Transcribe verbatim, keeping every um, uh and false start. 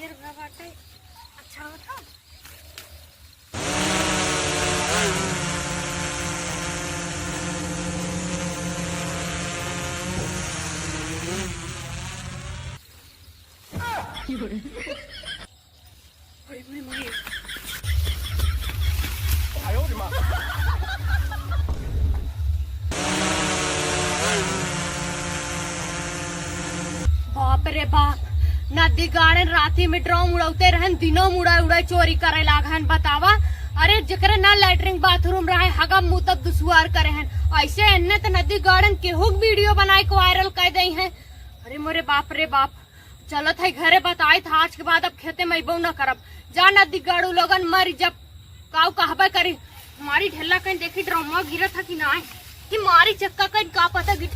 बाटे, अच्छा होता। बाप रे बाप, नदी गाड़न राती में ड्रम उड़ौते रहन, दिनों में उड़ा उड़ा चोरी करे लागन। बतावा, अरे जेकरे ना लैट्रिन बाथरूम रहे, हगब मुतब दुसुआर करे हन। ऐसे एन्ने त नदी गाड़न केहू के वीडियो बनाए के वायरल कर दे हैं। अरे मोरे बाप रे बाप, चलत है घरे, बताइत है आज के बाद अब खेते में अइबो न करब। जा नदी गाड़ू लोगन मरी जब काऊ कहबे करी। मारी ढेला कहीं देखी ड्रामा गिरत है कि नाय, कि मारी चक्का कहीं का पता गिर।